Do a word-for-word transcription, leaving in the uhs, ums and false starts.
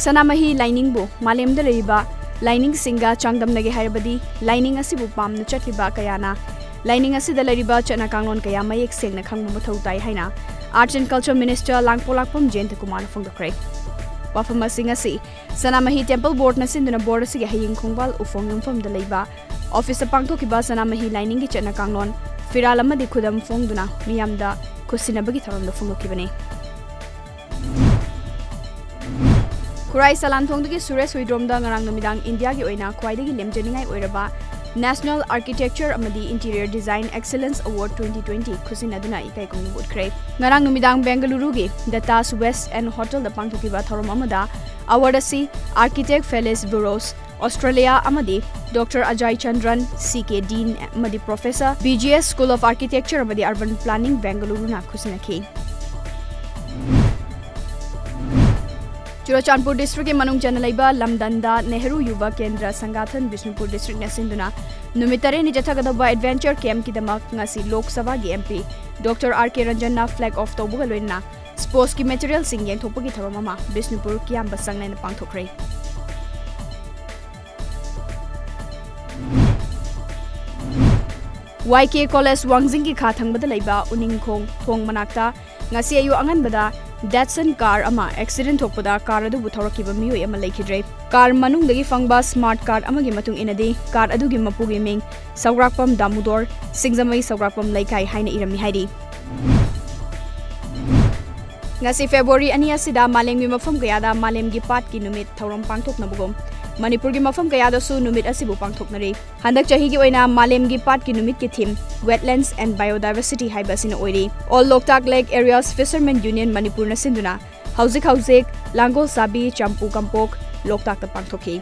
ꯁꯅꯥꯃꯍꯤ ꯂꯥꯏꯅꯤꯡꯕꯨ ꯃꯥꯂꯦꯝꯗ ꯂꯩꯔꯤꯕ ꯂꯥꯏꯅꯤꯡꯁꯤꯡꯒ ꯆꯥꯡꯗꯝꯅꯒꯦ ꯍꯥꯏꯔꯕꯗꯤ, ꯂꯥꯏꯅꯤꯡ ꯑꯁꯤꯕꯨ ꯄꯥꯝꯅ ꯆꯠꯂꯤꯕ ꯀꯌꯥꯅ ꯂꯥꯏꯅꯤꯡ ꯑꯁꯤꯗ ꯂꯩꯔꯤꯕ ꯆꯠꯅ ꯀꯥꯡꯂꯣꯟ ꯀꯌꯥ ꯃꯌꯦꯛ ꯁꯦꯡꯅ ꯈꯪꯕ ꯃꯊꯧ ꯇꯥꯏ ꯍꯥꯏꯅ Arts and Culture Minister ꯂꯥꯡꯄꯣꯛꯂꯥꯛꯄꯝ ꯖꯌꯟꯇ ꯀꯨꯃꯥꯔꯅ ꯐꯣꯡꯗꯣꯛꯈ꯭ꯔꯦ꯫ ꯋꯥꯐꯝ ꯑꯁꯤꯡ ꯑꯁꯤ ꯁꯅꯥꯃꯍꯤ Temple Board ꯅ ꯁꯤꯟꯗꯨꯅ board ꯑꯁꯤꯒꯤ ꯍꯌꯦꯡ ꯈꯣꯡꯕꯥꯜ ꯎꯐꯣꯡ ꯌꯨꯝꯐꯝꯗ ꯂꯩꯕ office ꯇ ꯄꯥꯡꯊꯣꯛꯈꯤꯕ ꯁꯅꯥꯃꯍꯤ ꯂꯥꯏꯅꯤꯡꯒꯤ ꯆꯠꯅ ꯀꯥꯡꯂꯣꯟ, ꯐꯤꯔꯥꯜ ꯑꯃꯗꯤ ꯈꯨꯗꯝ ꯐꯣꯡꯗꯨꯅ ꯃꯤꯌꯥꯝꯗ ꯈꯨꯠꯁꯤꯟꯅꯕꯒꯤ ꯊꯧꯔꯝꯗ ꯐꯣꯡꯗꯣꯛꯈꯤꯕꯅꯤ꯫ ꯈꯨꯔꯥꯏ ꯁꯂꯥꯟꯊꯣꯡꯗꯒꯤ ꯁꯨꯔꯦꯁ ꯍꯨꯏꯗ꯭ꯔꯣꯝꯗ ꯉꯔꯥꯡ ꯅꯨꯃꯤꯗꯥꯡ ꯏꯟꯗꯤꯌꯥꯒꯤ ꯑꯣꯏꯅ ꯈ꯭ꯋꯥꯏꯗꯒꯤ ꯂꯦꯝꯖꯅꯤꯡꯉꯥꯏ ꯑꯣꯏꯔꯕ National Architecture ꯑꯃꯗꯤ Interior Design Excellence Award twenty twenty ꯈꯨꯠꯁꯤꯟꯅꯗꯨꯅ ꯏꯀꯥꯏ ꯈꯨꯝꯅꯕ ꯎꯠꯈ꯭ꯔꯦ꯫ ꯉꯔꯥꯡ ꯅꯨꯃꯤꯗꯥꯡ ꯕꯦꯡꯒꯂꯨꯔꯨꯒꯤ The Taj West End Hotel ꯗ ꯄꯥꯡꯊꯣꯛꯈꯤꯕ ꯊꯧꯔꯝ ꯑꯃꯗ award ꯑꯁꯤ architect Felice Burrows, Australia, ꯑꯃꯗꯤ Doctor Ajay Chandran, C K Dean, ꯑꯃꯗꯤ Professor, B G S School of Architecture ꯑꯃꯗꯤ Urban Planning, Bengaluru ꯅ ꯈꯨꯠꯁꯤꯟꯅꯈꯤ꯫ ꯆꯨꯔꯆꯥꯟꯄꯨꯔ district ꯀꯤ ꯃꯅꯨꯡ ꯆꯟꯅ ꯂꯩꯕ ꯂꯝꯗꯟꯗ ꯅꯦꯍꯔꯨ ꯌꯨꯕ ꯀꯦꯟꯗ꯭ꯔ ꯁꯪꯒꯥꯊꯟ ꯕꯤꯁꯅꯨꯄꯨꯔ district ꯅ ꯁꯤꯟꯗꯨꯅ ꯅꯨꯃꯤꯠ ꯇꯔꯦꯠꯅꯤ ꯆꯠꯊꯒꯗꯧꯕ adventure camp ꯀꯤꯗꯃꯛ ꯉꯁꯤ ꯂꯣꯛ ꯁꯚꯥꯒꯤ M P Doctor R K Ranjan ꯅ flag off ꯇꯧꯕꯒ ꯂꯣꯏꯅꯅ sports ꯀꯤ material ꯁꯤꯡ ꯌꯦꯟꯊꯣꯛꯄꯒꯤ ꯊꯧꯔꯝ ꯑꯃ ꯕꯤꯁꯅꯨꯄꯨꯔ ꯀꯤꯌꯥꯝꯕ ꯁꯪꯂꯦꯟꯗ ꯄꯥꯡꯊꯣꯛꯈ꯭ꯔꯦ꯫ Y K College ꯋꯥꯡꯖꯤꯡꯒꯤ ꯈꯥ ꯊꯪꯕꯗ ꯂꯩꯕ ꯎꯅꯤꯡꯈꯣꯡ ꯊꯣꯡ ꯃꯅꯥꯛꯇ ꯉꯁꯤ ꯑꯌꯨꯛ ꯑꯉꯟꯕꯗ Datsun car ꯑꯃ accident ꯊꯣꯛꯄꯗ car ꯑꯗꯨꯕꯨ ꯊꯧꯔꯛꯈꯤꯕ ꯃꯤꯑꯣꯏ ꯑꯃ ꯂꯩꯈꯤꯗ꯭ꯔꯦ꯫ Car ꯃꯅꯨꯡꯗꯒꯤ ꯐꯪꯕ smart card ꯑꯃꯒꯤ ꯃꯇꯨꯡ ꯏꯟꯅꯗꯤ, car ꯑꯗꯨꯒꯤ ꯃꯄꯨꯒꯤ ꯃꯤꯡ ꯁꯧꯒ꯭ꯔꯥꯛꯄꯝ ꯗꯥꯃꯨꯗꯣꯔ, ꯁꯤꯡꯖꯃꯩ ꯁꯧꯒ꯭ꯔꯥꯛꯄꯝ ꯂꯩꯀꯥꯏ ꯍꯥꯏꯅ ꯏꯔꯝꯃꯤ ꯍꯥꯏꯔꯤ꯫ ꯉꯁꯤ February ꯑꯅꯤ ꯑꯁꯤꯗ ꯃꯥꯂꯦꯝꯒꯤ ꯃꯐꯝ ꯀꯌꯥꯗ ꯃꯥꯂꯦꯝꯒꯤ ꯄꯥꯠꯀꯤ ꯅꯨꯃꯤꯠ ꯊꯧꯔꯝ ꯄꯥꯡꯊꯣꯛꯅꯕꯒꯨꯝ, ꯃꯅꯤꯄꯨꯔꯒꯤ ꯃꯐꯝ ꯀꯌꯥꯗꯁꯨ ꯅꯨꯃꯤꯠ ꯑꯁꯤꯕꯨ ꯄꯥꯡꯊꯣꯛꯅꯔꯤ꯫ ꯍꯟꯗꯛ ꯆꯍꯤꯒꯤ ꯑꯣꯏꯅ ꯃꯥꯂꯦꯝꯒꯤ ꯄꯥꯠꯀꯤ ꯅꯨꯃꯤꯠꯀꯤ theme Wetlands and Biodiversity ꯍꯥꯏꯕ ꯑꯁꯤꯅ ꯑꯣꯏꯔꯤ꯫ All Loktak Lake Areas Fishermen Union ꯃꯅꯤꯄꯨꯔꯅ ꯁꯤꯟꯗꯨꯅ ꯍꯧꯖꯤꯛ ꯍꯧꯖꯤꯛ ꯂꯥꯡꯒꯣꯜ ꯁꯥꯕꯤ, ꯆꯝꯄꯨ ꯀꯝꯄꯣꯛ, ꯂꯣꯛꯇꯥꯛꯇ ꯄꯥꯡꯊꯣꯛꯈꯤ꯫